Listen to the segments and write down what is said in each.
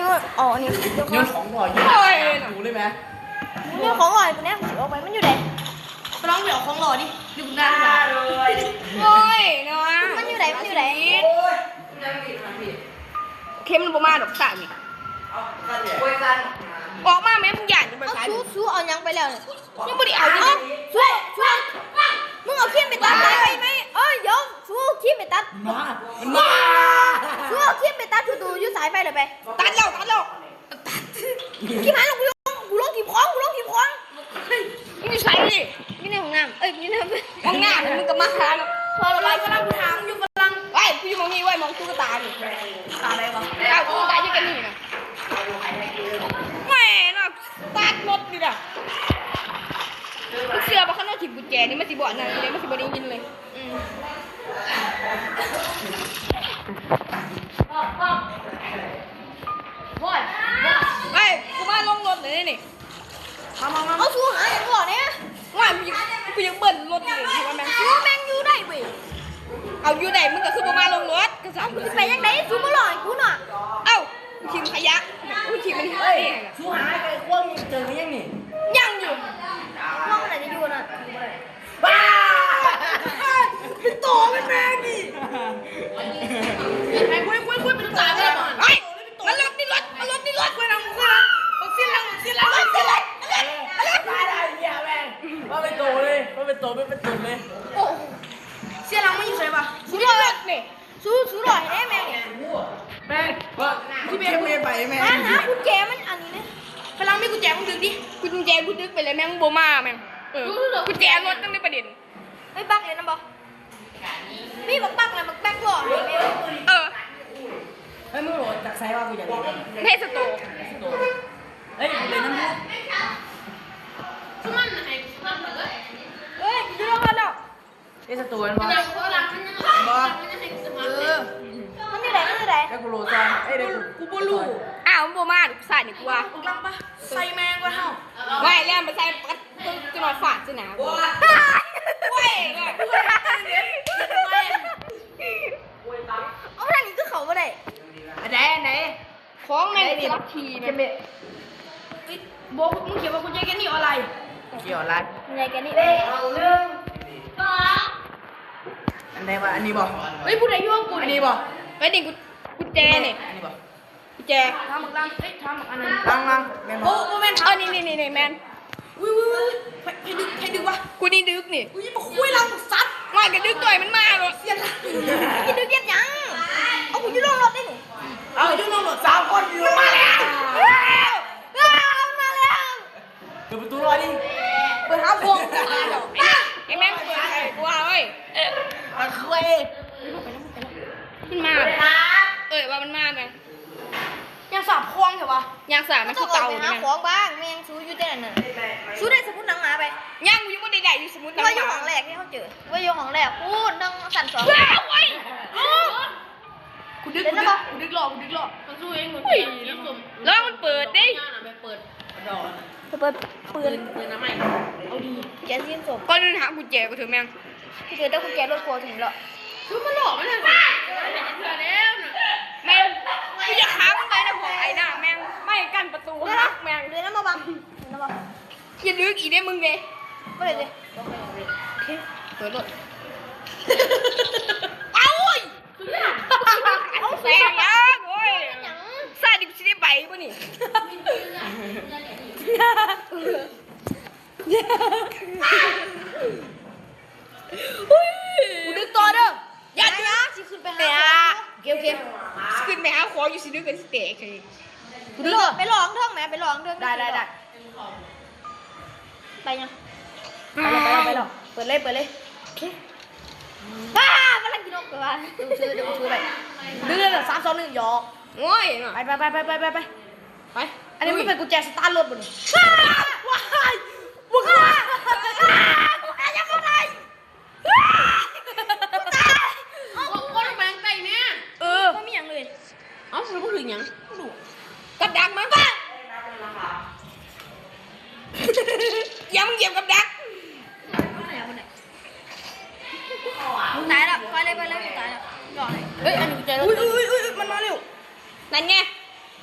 ອໍ ນີ້ ໂຍນຂອງຫຼໍ່ຢູ່ ໂອ້ຍ ຫາກູເລີຍແມະ. ໂຍນຂອງຫຼໍ່ໃຫ້ກູແດ່ ກູຊິເອົາໄປ ມັນຢູ່ໃດ? ລອງໄປເອົາຂອງຫຼໍ່ດິ ຢູ່ໜ້າ. ໂອ້ຍເນາະ ມັນຢູ່ໃດ? ມັນຢູ່ໃດ? ໂອ້ຍ ເຂັມມັນບໍ່ມາດອກຊາດນີ້. ອອກມາແມ່ ມຶງຢ້ານຈະໄປໃສ? ເອົາ ສູ ສູເອົາຫຍັງໄປແລ້ວນີ້? ຍັງບໍ່ໄດ້ເອົາຢູ່ເດ. ເອົ້າ ສູ ສູ ມຶງເອົາຄຣີມໄປຕັດສາຍໄຟໄໝ? ເອີຍ ດຽວ ສູເອົາຄຣີມໄປຕັດ ມາ ມັນມາ ສູເອົາຄຣີມໄປຕັດຕູໆຢູ່ສາຍໄຟເລີຍໄປ. ຕັດແລ້ວ ຕັດແລ້ວ ຄຣີມຫາຍແລ້ວ. ກູລົງ ກູລົງຖິ້ມຂອງ ກູລົງຖິ້ມຂອງ. ມຶງຢູ່ໃສນີ້? ຢູ່ໃນຫ້ອງນ້ຳ ເອີຍ ຢູ່ໃນຫ້ອງນ້ຳ ມຶງກໍມາຫາເນາະ. ພໍລະໄປ ກຳລັງ ກູຖາມຢູ່ ກຳລັງ ເອີຍ ກູຢູ່ໝ່ອງນີ້ເວີຍ ໝ່ອງຕຸກກະຕານີ້. ຕາໃດວະ? ອ້າວ ຕຸກກະຕາຢູ່ກັນນີ້ນະ. ແມ່ນວ່າສະຕາດລົດຢູ່ນະ. ເຊື່ອບໍ່ ຄັນເຮົາຖິ້ມກຸນແຈນີ້ ມັນຊິບໍ່ອັນນັ້ນເລີຍ ມັນຊິບໍ່ໄດ້ຍິນເລີຍ. ອືມ ເຮີ້ຍ ເຮີ້ຍ ກູມາລົງລົດເລີຍນີ້. ມາ ມາ ມາ ເອົາ ສູຫາຫຍັງຫຼໍ່ແດ່? ວ່າ ກູຢາກ ກູຢາກເບິ່ງລົດນີ້ ວ່າແມ່ນ ສູແມ່ງຢູ່ໄດ້ເວີຍ. ເອົາ ຢູ່ໄດ້ ມຶງກໍຄືບໍ່ມາລົງລົດ ກະຊັ້ນ ເອົາ ກູຊິໄປຈັ່ງໃດ? ສູບໍ່ຫຼໍ່ໃຫ້ກູເນາະ. ເອົ້າ ຖິ້ມຂະຫຍະ ກູຖິ້ມມັນ ເຮີ້ຍ ສູຫາໄອ້ຄວາມນີ້ເຈີຍັງນີ້? ຍັງຢູ່ ຄວາມມັນອາດຈະຢູ່ນະ. ວ້າ ເປັນໂຕເປັນແມງນີ້. ເຮີ້ຍ ເຮີ້ຍ ເຮີ້ຍ ເປັນຕາຍໄປແລ້ວ. ເຮີ້ຍ ມາລົດນີ້ລົດ ມາລົດນີ້ລົດ. ເຮີ້ຍ ນຳ ເຮີ້ຍ ນຳ ບັກຊິນຫຼັງ ບັກຊິນຫຼັງ ບັກຊິນຫຼັງ ມາໄດ້ເຫຍແມງ. ມາເປັນໂຕເລີຍ ມາເປັນໂຕ ມາເປັນຕົນເລີຍ. ໂອ້ ເສຍຫຼັງມັນຢູ່ໃສວະ? ຢູ່ໃນລົດນີ້. ສູ ສູຫຼໍ່ໃຫ້ແດ່ແມງ. ແມງ ຊິເປັນແມ່ໄປແມງ. ຫາ ຫາກຸນແຈມັນອັນນີ້ເລີຍ. ພະລັງມີກຸນແຈ ມຶງດຶກດິ. ກຸນແຈກູດຶກໄປແລ້ວແມງ ບໍ່ມາແມງ. ເອີ ກຸນແຈລົດຈັ່ງໄດ້ປະເດັນ. ເອີຍ ບັກເລີຍນຳບໍ່? ມີບັກບັກນະ ບັກບັກຫຼໍ່ໃຫ້ແມງ. ເອີ ເຮີ້ຍ ມຶງໂຫຼດຈາກໃສວະ? ກູຢາກເຫຼັນ ເພສໂຕ ເພສໂຕ. ເອີຍ ເລີຍນຳບໍ່? ເອີຍ ຢູ່ແລ້ວ ເລີຍນຳ. ເອສະຕູແມ່ນບໍ່? ບໍ່ ເອີ ມັນຢູ່ໃດ? ມັນຢູ່ໃດ? ແລ້ວກູໂລຊອນ ເອີຍ ເດ້ ກູ ກູບໍ່ຮູ້. ອ້າວ ມັນບໍ່ມາ ສາຍນີ້ກູວ່າ ບັກຫຼັງປະ ໃສ່ແມງກ່ອນເຮົາ. ໄວ້ແລ້ວ ມາໃສ່ປັດຈະໜ້ອຍຟາດຊິນະ. ໂອ້ຍ ເອົາທາງນີ້ຄືເຂົ້າບໍ່ໄດ້. ອັນໃດ ອັນໃດ? ຂອງແມ່ນສະຫຼັບທີ່ແມ່ນ. ບໍ່ ມຶງຂຽນວ່າຄຸນຍາຍແກນນີ້ອອນລາຍ. ເຂຍນອອນລາຍ ຄຸນຍາຍແກນນີ້. ເລກໜຶ່ງ ສອງ ອັນໃດວະ? ອັນນີ້ບໍ່? ເຮີ້ຍ ຜູ້ໃດຢູ່ກັບກູ? ອັນນີ້ບໍ່? ເຮີ້ຍ ນີ້ກຸນແຈນີ້. ອັນນີ້ບໍ່? ກຸນແຈ. ຖາມບັກຫຼັງ ເອີຍ ຖາມບັກອັນນັ້ນ. ຫຼັງໆ ແມ່ນບໍ່? ໂອ້ ບໍ່ແມ່ນ. ເອີ ນີ້ໆໆ ແມ່ນ. ອຸ້ຍ ອຸ້ຍ ອຸ້ຍ ໃຜ ໃຜດຶກ ໃຜດຶກວະ? ກູນີ້ດຶກນີ້. ອຸ້ຍ ບັກຄຸຍຫຼັງສັດ. ມາກະດຶກ ຕ່ອຍມັນມາໂລດ. ຊິດຶກເຮັດຫຍັງ? ເອົາ ກູຢູ່ໂລງລົດເດ້ນີ້. ເອົາ ຢູ່ໂລງລົດສາມຄົນຢູ່. ມາແລ້ວ ມາແລ້ວ ມາແລ້ວ. ເປີດປະຕູລົດດິ. ເປີດຫາພວກ ໄອ້ແມ່ງເປີດໃຫ້ກູວ່າເອີຍ. ບັກຄຸຍ ມັນມາ. ເອີຍ ວ່າມັນມາແມ່ງ. ຍ່າງສາບຄວາງແທ້ວະ. ຍ່າງສາບມັນຄືເຕົ່າ. ເຈົ້າກໍໄປຫາຂອງບ້າງ ແມ່ງ. ສູຢູ່ແຕ່ນັ້ນນະ. ສູໄດ້ສະໝຸດຫຼັງໝາໄປ? ຍັງ ກູຍັງບໍ່ໄດ້ໄດ້ຢູ່ສະໝຸດຫຼັງໝາ. ວ່າຢູ່ຫ້ອງແລກທີ່ເຮົາເຈີ ວ່າຢູ່ຫ້ອງແລກພຸ້ນ ທັງຊັ້ນສອງ. ເອີຍ ກູດຶກ ກູດຶກ ກູດຶກຫຼໍ່ ກູດຶກຫຼໍ່. ມັນສູ້ເອງ ມັນສີສົ້ມ. ລອງມັນເປີດເດ້. ໄປເປີດ ໄປເປີດປືນ ປືນ ປືນອະໄມ. ເອົາດີ ແກະສີສົ້ມ. ກ່ອນອື່ນຫາກຸນແຈກ່ອນເຖາະແມ່ງ. ກູເຈີແຕ່ກຸນແຈລົດກູຖິ້ມແລ້ວ. ຄືມັນຫຼອກມັນຫັ້ນ ເທື່ອແລ້ວນະ. ແມ່ງ ກູຢາກຫາມັນໄປນະ ຂອງໄອ້ນາແມ່ງ. ໄມ້ກັ້ນປະຕູຫັກແມ່ງ. ເດີນນຳມາບັງ ເດີນນຳມາ. ຢ່າດຶກອີກເດ້ມຶງເດ້. ບໍ່ໄດ້ເດ້. ໂອເຄ ເປີດໂລດ. ເອົາ ເອົາ ແຊງຍັງ ໂອ້ຍ ຊາດນີ້ກູຊິໄດ້ໄປບໍ່ນີ້? ກູດຶກຕໍ່ເດີ. ຢ່າ ຢ່າ ຊິຂຶ້ນໄປຫາ. ໂອເຄ ໂອເຄ ຊິຂຶ້ນໄປຫາຂອງຢູ່ ຊິດຶກກັນຊິແຕກ. ກູດຶກ ໄປລອງເທິງແໝ່ ໄປລອງເທິງ. ໄດ້ ໄດ້ ໄດ້. ໄປຍັງ? ໄປແລ້ວ ໄປແລ້ວ ໄປແລ້ວ. ເປີດເລີຍ ເປີດເລີຍ. ໂອເຄ. ວ້າ ກຳລັງກິນນົກ ແປວ່າ ເດີ ເດີ ຖືໄປ. ດຶກເລີຍ ສາມ ສອງ ໜຶ່ງ ຢອກ. ໂອ້ຍ ໄປ ໄປ ໄປ ໄປ ໄປ ໄປ ໄປ. ອັນນີ້ມັນເປັນກຸນແຈສະຕາດລົດບໍ່ນີ້? ວ້າຍ ບໍ່ກ້າ ບໍ່ກ້າ ຍັງບໍ່ໄດ້. ຕາຍ. ເອົາ ບໍ່ລົງໄປທາງໃຕ້ແມ່. ເອີ ບໍ່ມີຫຍັງເລີຍ. ເອົ້າ ສະຫຼຸບບໍ່ຖືກຫຍັງ? ກັບດັກມາ. ຢ່າ ມຶງຢຽບກັບດັກ. ມຶງຕາຍແລ້ວ. ໄປເລີຍ ໄປເລີຍ ມຶງຕາຍແລ້ວ. ເຮີ້ຍ ອັນນີ້ໃຈລົດ. ອຸ້ຍ ອຸ້ຍ ອຸ້ຍ ອຸ້ຍ ມັນມາແລ້ວ. ນັ້ນໄງ.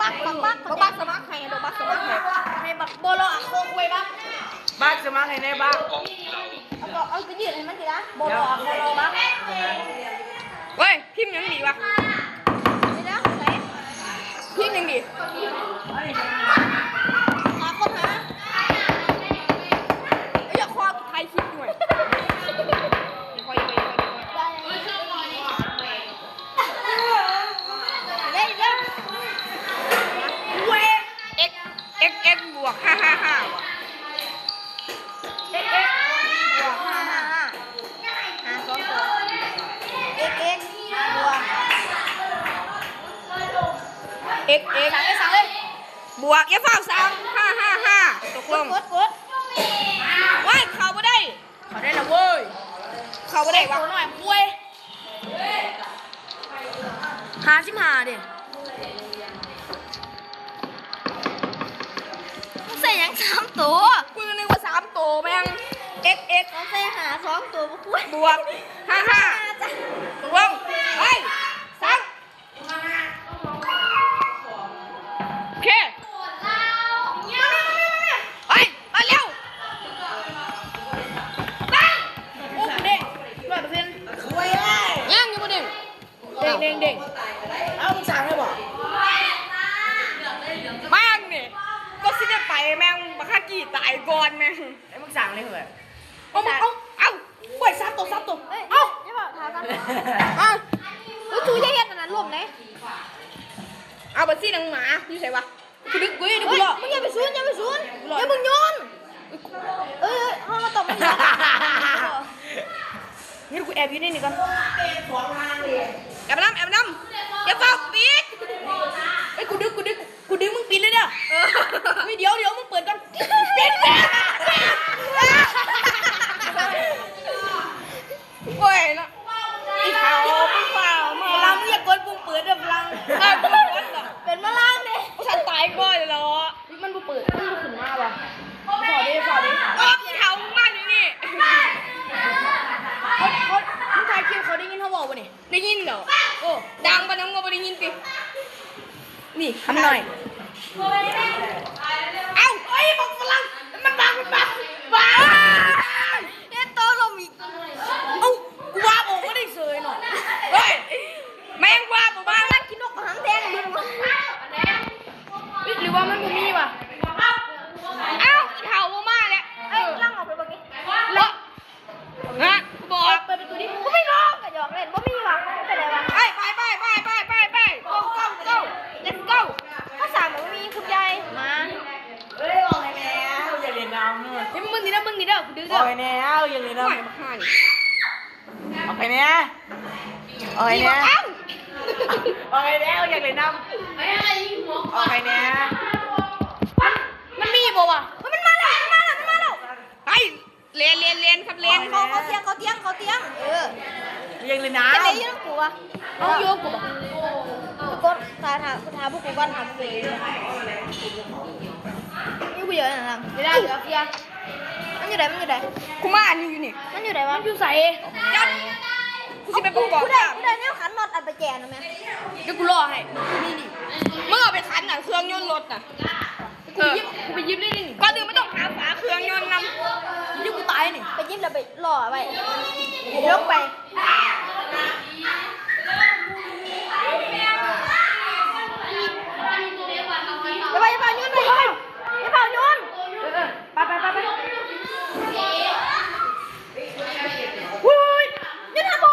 ບັກ ບັກ ບັກ ບັກ ບັກສະໝັກໃຫ້ ບັກ ບັກສະໝັກໃຫ້ ໃຫ້ບັກບໍ່ລໍໂຄກເວີຍບັກ ບັກສະໝັກໃຫ້ແດ່ບັກ ເອົາ ເອົາໄປຢືນໃຫ້ມັນຕິລະ ບໍ່ລໍໂຄກເວີຍບັກ ເວີຍ ພິມຫຍັງດີວະ ນີ້ນະ ໃສ ພິມຫຍັງດີ ຫາຄົນຫາ ເອີຍ ຂໍຖ່າຍຄລິບດ້ວຍ ເອັກ ເອັກ ເອັກ ບວກ ຫ້າ ຫ້າ ຫ້າ ເອັກ ເອັກ ບວກ ຫ້າ ຫ້າ ຫ້າ ຫາສອງຕົວ ເອັກ ເອັກ ບວກ ເອັກ ເອັກ ສັ່ງເລີຍ ສັ່ງເລີຍ ບວກ ຢ່າຟ້າວສັ່ງ ຫ້າ ຫ້າ ຫ້າ ຕົກລົງ ກົດ ກົດ ເວີຍ ເຂົ້າບໍ່ໄດ້ ເຂົ້າໄດ້ລະເວີຍ ເຂົ້າບໍ່ໄດ້ວະ ໂຕນ້ອຍເວີຍ ຫ້າສິບຫ້າເດ້ ມຶງໃສ່ຫຍັງສາມໂຕ ກູນຶກວ່າສາມໂຕແມ່ງ ເອັກ ເອັກ ເຂົາໃສ່ຫ້າສອງໂຕ ບໍ່ຄວນ ບວກ ຫ້າ ຫ້າ ຕົກລົງ ໄປ ສັ່ງ ໂອເຄ ໄປ ມາເລັວ ຕັ້ງ ໂອ້ ເດ້ງ ຮ້ອຍເປີເຊັນ ຍັງຢູ່ບໍ່ເດ້ງ ເດ້ງ ເດ້ງ ເດ້ງ ເອົ້າ ສັ່ງແລ້ວບໍ່ ມານີ້ ກໍຊິໄດ້ໄປແມ່ງ ບັກຮາກີ້ຕາຍກ່ອນແມ່ງ ໃຫ້ມຶງສັ່ງເລີຍເຮີ້ຍ ເອົາ ເອົາ ເອົາ ໂອ້ຍ ສາມໂຕ ສາມໂຕ ເອີຍ ເອົາ ຢ່າບອກຖ້າກ່ອນ ເອົາ ເອີຍ ສູຢ່າເຮັດອັນນັ້ນລົ້ມເດ້ ເອົາ ບັດຊີ້ໜັງໝາ ຢູ່ໃສວະ ກູດຶກ ກູ ເຮີ້ຍ ກູລໍ ມຶງຢ່າໄປສູນ ຢ່າໄປສູນ ກູລໍ ຢ່າເບິ່ງໂຍນ ເອີຍ ເຮົາ ເຮົາຕ້ອງມາ ເຮັດ ກູແອບຢູ່ໃນນີ້ກ່ອນ ແອບນຳ ແອບນຳ ຢ່າຟ້າວປິດ ເອີຍ ກູດຶກ ກູດຶກ ກູດຶງມຶງປິດເລີຍເດີ ເອີ ເຮີ້ຍ ດຽວ ດຽວ ມຶງເປີດກ່ອນ ປິດ ປິດ ປິດ ໂອ້ຍເນາະ ອີເຖົ້າ ມຶງຟ້າວມາ ຝຣັ່ງ ມຶງຢ່າກົດປຸ່ມເປີດເດີຝຣັ່ງ ເອີ ກູກົດລະ ເປັນຝຣັ່ງເດ້ ກູສັນຕາຍກ່ອນເລີຍລະ ມັນບໍ່ເປີດ ມັນບໍ່ຂຶ້ນມາວ່ະ ເຝົ້າເດ້ ເຝົ້າເດ້ ອອກ ອີເຖົ້າ ມຶງມາຢູ່ນີ້ ເຂົາ ເຂົາ ມຶງຖ່າຍຄລິບ ເຂົາໄດ້ຍິນເຮົາເວົ້າບໍ່ນີ້? ໄດ້ຍິນດອກ ໂອ້ ດັງປານນັ້ນກໍບໍ່ໄດ້ຍິນຕິ ນີ້ຄຳໜ້ອຍ ເອົ້າ ເອີຍ ບັກຝຣັ່ງ ມັນບັງ ມັນບັງ ວ້າຍ ເຮັດໂຕລົມອີກ ເອົ້າ ກູວາບອອກມາໄດ້ເສີຍເນາະ ເຮີ້ຍ ແມ່ງວາບອອກມາ ມັນກິນນົກຫາງແດງເບິ່ງ ເອີຍ ຫຼືວ່າມັນບໍ່ມີວະ ເອົ້າ ອີເຖົ້າບໍ່ມາແລ້ວ ເອີຍ ລັງອອກໄປເບິ່ງນີ້ ເນາະ ຮະ ບໍ່ອອກ ເປີດປະຕູດິ ບໍ່ມີ ບໍ່ ກະຫຍອກເລ່ນ ບໍ່ມີຫວັງ ເປັນໄດຫວະ ໄປ ໄປ ໄປ go go go let's go ພາສາບໍ່ມີ ຄຸນຍາຍ ມາ ເອີຍ ອອກໃຫ້ແດ່ ເຮົາຢາກຫຼິ້ນນຳ ເຮີ້ຍ ເບິ່ງນີ້ເດີ ເບິ່ງນີ້ເດີ ກູດຶງເດີ ອອກໃຫ້ແດ່ ເຮົາຢາກຫຼິ້ນນຳ ໂອ້ຍ ບັກຫ່ານີ້ ອອກໃຫ້ແດ່ ອອກໃຫ້ແດ່ ອອກໃຫ້ແດ່ ເຮົາຢາກຫຼິ້ນນຳ ອອກໃຫ້ແດ່ ມັນມີບໍ່ວະ ເຮີ້ຍ ມັນມາແລ້ວ ມັນມາແລ້ວ ມັນມາແລ້ວ ໄປ ແລ່ນ ແລ່ນ ແລ່ນຄັບ ແລ່ນ ເຂົາ ເຂົາຕຽງ ເຂົາຕຽງ ເຂົາຕຽງ ເອີ ຍັງເລີຍນະ ເຮັດໄດ້ຢູ່ນຳກູວະ ເອົາຢູ່ກັບກູບໍ່ ທຸກຄົນ ຖ້າ ຖ້າ ຖ້າພວກກູກ່ອນ ຖ້າພວກກູ ຢູ່ຜູ້ດຽວນະ ເວລາເຫຼືອເຟືອ ມັນຢູ່ໃດ ມັນຢູ່ໃດ ກູມາອັນນີ້ຢູ່ນີ້ ມັນຢູ່ໃດວະ ມັນຢູ່ໃສ ຈັດ ກູຊິໄປປະກອບ ກູໄດ້ ກູໄດ້ແນວຂັນນັອດອັນໄປແຈນະແມ່ ດຽວກູລໍໃຫ້ ນີ້ ນີ້ ມຶງເອົາໄປຂັນນະ ເຄື່ອງຍົນລົດນະ ເອີ ກູໄປຢິບ ກູໄປຢິບເລີຍນີ້ ກ່ອນອື່ນມັນຕ້ອງຫາຝາເຄື່ອງຍົນນຳ ດຽວກູຕາຍນີ້ ໄປຢິບແລ້ວໄປລໍໄວ້ ຍົກໄປ ຢ່າໄປ ຢ່າໄປ ໂຍນໄປ ຢ່າເຝົ້າໂຍນ ເອີ ເອີ ໄປ ໄປ ໄປ ໄປ ໂອ້ຍ ຢ່າທຳບໍ່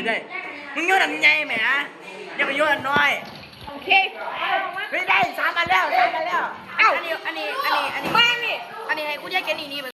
ນີ້ໄດ້ ມຶງໂຍນອັນໃຫຍ່ແໝ ຢ່າໄປໂຍນອັນນ້ອຍ. ໂອເຄ ເຮີ້ຍ ໄດ້ສາມອັນແລ້ວ ສາມອັນແລ້ວ. ເອົ້າ ອັນນີ້ ອັນນີ້ ອັນນີ້ ອັນນີ້ ມານີ້ ອັນນີ້ໃຫ້ຄູເດເກັບນີ້ ນີ້ໄປ